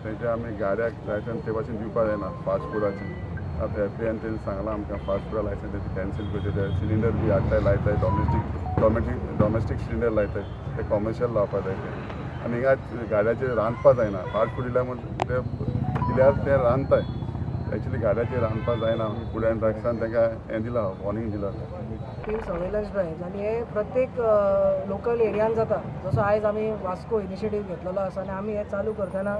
तेंचे आमी गाड्याक लायसन्स ते भाशेन दिवपाक जायना फास्ट फुडाचें. आतां एफ डी एन तेणी सांगलां आमकां फास्ट फुडा लायसन्स तेंचे कॅन्सील करचें. ते सिलिंडर बी हाडटाय लायताय, डॉमेस्टीक डॉमेस्टीक सिलिंडर लायताय, ते कॉमर्शियल लावपाक जाय ते. आनी हिंगा गाड्याचेर रांदपाक जायना. फास्ट फूड दिल्यार म्हण ते दिल्यार ते रांदताय, एक्चुली गाड्याचेर रांदपाक जायना. फूड अँड ड्रग्सान तांकां हें दिलां, वॉर्निंग दिलां. टीम सर्वेलन्स ड्रायव्ह आनी हे प्रत्येक लोकल एरियान जाता. जसो आयज आमी वास्को इनिशिएटीव घेतलेलो आसा आनी आमी हे चालू करतना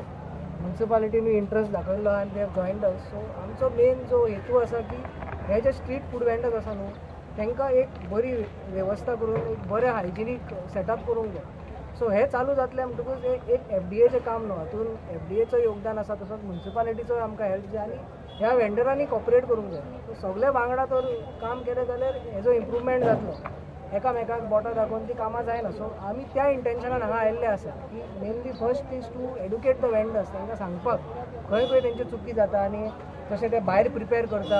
म्युनिसिपालिटीनूय इंट्रस्ट दाखयल्लो आनी they have joined us. So आमचो मेन जो हेतू आसा की हे जे स्ट्रीट फूड वेंडर्स आसा न्हू, तांकां एक बरी वेवस्था करून एक बरें हायजिनीक सेटअप करूंक जाय. सो हे चालू जातलें म्हणटकूच एक एफ डी एचें काम न्हू, हातून एफ डी एचो योगदान आसा, तसोच म्युनिसिपालिटीचो आमकां हेल्प जाय आनी ह्या वेंडरांनी कॉपरेट करूंक जाय. सो सगळे वांगडा तर काम केलें जाल्यार हेजो इम्प्रूवमेंट जातलो. एकामेकाक बोटां दाखोवन ती कामां जायना. सो आमी त्या इंटेन्शनान हांगा आयिल्ले आसा की mainly first is to educate the vendors, तांकां सांगपाक खंय खंय तेंच्यो चुकी जाता आनी कशें ते भायर प्रिपेर करता.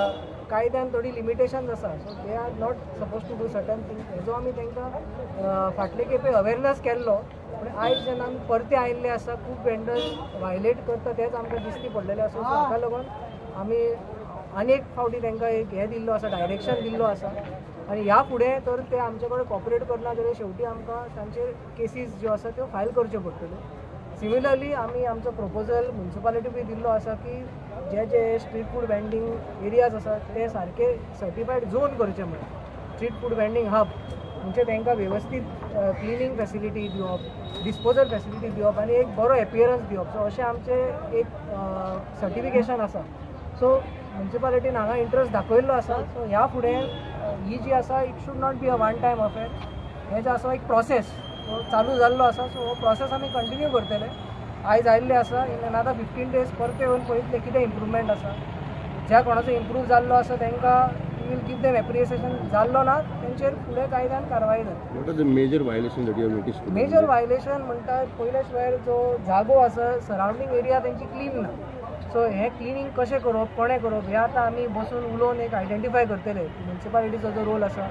कायद्यान थोडी लिमिटेशन्स आसा, so they are not suppose to do certain thing. हेजो आमी तांकां फाटले खेपे अवेरनस केल्लो, पूण आयज जेन्ना आमी परते आयिल्ले आसा खूब वेंडर्स वायलेट करता तेच आमकां दिश्टी पडलेले आसा. सो हाका लागून आमी आनी एक फावटी तांकां एक हें दिल्लो आसा, डायरेक्शन दिल्लो आसा आनी ह्या फुडें तर ते आमचे कडेन कॉपरेट करना जाल्यार शेवटी आमकां तांचेर केसीस ज्यो आसा त्यो फायल करच्यो पडटल्यो. सिमिलरली आमी आमचो प्रपोजल म्युनिसिपालिटी बी दिल्लो आसा की जे जे स्ट्रीट फूड वेंडींग एरियाज आसा ते सारके सर्टिफायड झोन करचे म्हणून, स्ट्रीट फूड वेंडींग हब म्हणजे तांकां वेवस्थीत क्लिनींग फॅसिलिटी दिवप, डिस्पोजल फॅसिलिटी दिवप आनी एक बरो एपियरन्स दिवप. सो अशें आमचें एक सर्टिफिकेशन आसा. सो म्युनिसिपालिटीन हांगा इंट्रस्ट दाखयल्लो आसा. सो ह्या फुडें ही जी आसा it should not be a one time affair. हें जें आसा एक प्रोसेस चालू जाल्लो आसा. सो हो प्रोसेस आमी कंटिन्यू करतले. आयज आयिल्ले आसा, इन अनादर 15 डेज परते येवन पळयतले कितें इम्प्रूवमेंट आसा. ज्या कोणाचो इम्प्रूव जाल्लो आसा तांकां we will give them appreciation, जाल्लो ना तेंचेर फुडें कायद्यान कारवाय जाता. What are the major violation that you have noticed? Major violation म्हणटा पयलेच वेळ जो जागो आसा सरावंडींग एरिया तेंची क्लीन ना. सो हें क्लिनींग कशें करप, कोणें करप हें आतां आमी बसून उलोवन एक आयडेंटिफाय करतले. म्युनिसिपालिटीचो जो रोल आसा,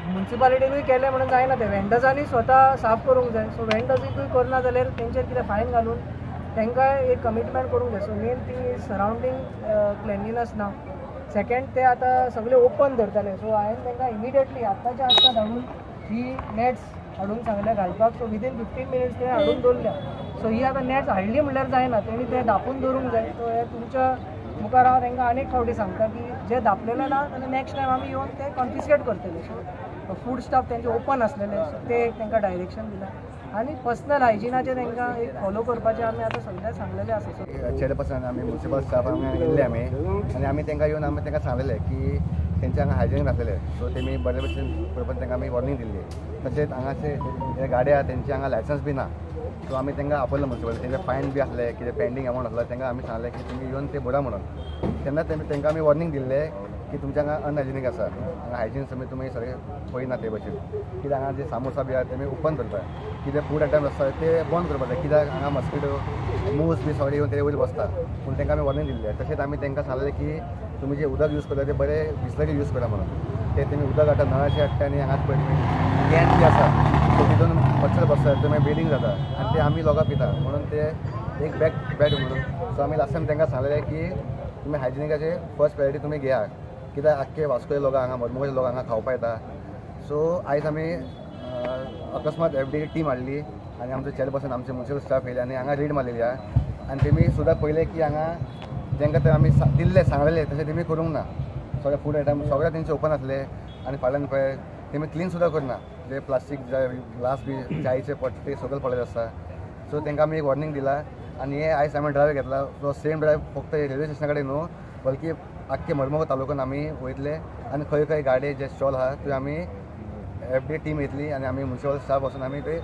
म्युनिसिपालिटीनूय केलें म्हणून जायना, तें वेंडर्सांनी स्वता साफ करूंक जाय. सो वेंडर्सूय करना जाल्यार तेंचेर कितें फायन घालून तांकां एक कमिटमेंट करूंक जाय. So main thing is surrounding cleanliness ना. सेकेंड ते आतां सगळे ओपन धरताले. सो हांवें तांकां इमिडिएटली आत्ताच्या आत्तां धाडून ही नॅट्स हाडून सांगलें घालपाक. सो विदीन 15 मिनिट्स ते हाडून दवरल्या. सो ही आतां नॅट्स हाडली म्हणल्यार जायना, तेणी ते धापून दवरूंक जाय. सो हे तुमच्या मुखार हांव तांकां आनीक फावटी सांगता की जे धापलेले ना जाल्यार नेक्स्ट टायम आमी येवन ते कॉन्फिस्केट करतले. सो फूड स्टफ तेंचे ओपन आसलेले, सो ते एक तांकां डायरेक्शन दिलां आनी पर्सनल हायजिनाचें तांकां एक फॉलो करपाचें आमी आतां सगळ्यांक सांगलेलें आसा. चेअरपर्सन आमी म्युनिसिपल स्टाफ आमी येयल्ले आमी आनी आमी तांकां येवन आमी तांकां सांगलेलें की तेंचे हांगा हायजीन नासलेलें. सो तेमी बरे भशेन पळोवपाक तांकां आमी वॉर्निंग दिल्ली. तशेंच हांगाचे जे गाडे आहा तेंचे हांगा लायसन्स बी ना. सो आमी तांकां आपयलो म्युनिसिपल, तेंचे फायन बी आसले, कितें पेंडींग अमावंट आसलो तांकां आमी सांगलें की तुमी येवन ते भरा म्हणून. तेन्ना तांकां आमी वॉर्निंग दिल्लें की तुमच्या हांगा अनहायजिनीक आसा, हांगा हायजीन तुमी सगळें पळयना ते भशेन. कित्याक हांगा जे सामोसा बी आहा तेमी ओपन करता, कितें फूड आयटम्स आसता ते बंद करपाक जाय, कित्याक हांगा मस्किटो मूस बी सगळे येवन ते वयर बसता. पूण तांकां आमी वॉर्निंग दिल्लें. तशेंच आमी तांकां सांगलें की तुमी जें उदक यूज करता तें बरें बिसलरी यूज करा म्हणून. ते तुमी उदक हाडटा, नळाचें हाडटा आनी हांगाच पळय can be आसा सो तितून मच्छर बसता, ते मागीर ब्लिडींग जाता आनी ते आमी लोकां पिता म्हणून ते एक बॅड बॅड म्हणून. सो आमी लास्ट टायम तांकां सांगलेलें की तुमी हायजिनिकाचे फर्स्ट प्रायोरिटी तुमी घेया, कित्याक आख्खे वास्कोचे लोक हांगा, मरमुगाचे लोक हांगा खावपा येता. सो आयज आमी अकस्मात एफ डी टीम हाडली आनी आमचो चेअरपर्सन, आमचे म्युनिसिपल स्टाफ येयले आनी हांगा रेड मारलेली आहा. आनी तेमी सुद्दां पळयलें की हांगा तांकां ते आमी दिल्लें सांगलेलें तशें तेमी करूंक ना. सगळे फूड आयटम सगळे तेंचे ओपन आसले आनी फाटल्यान पळय तेमी क्लीन सुद्दां करना, जे प्लास्टीक ग्लास बी चायचे पट ते सगळे पडलेले आसता. सो तांकां आमी एक वॉर्निंग दिला आनी हे आयज आमी ड्रायव्ह घेतला. सो सेम ड्रायव्ह फक्त रेल्वे स्टेशना कडेन न्हू बल्कि आख्खे मरमोगांव तालुक्यान आमी वयतले आनी खंय खंय गाडये जे स्टॉल आहा थंय आमी एफ डी टीम येतली आनी आमी म्युनिसिपल स्टाफ वचून आमी ते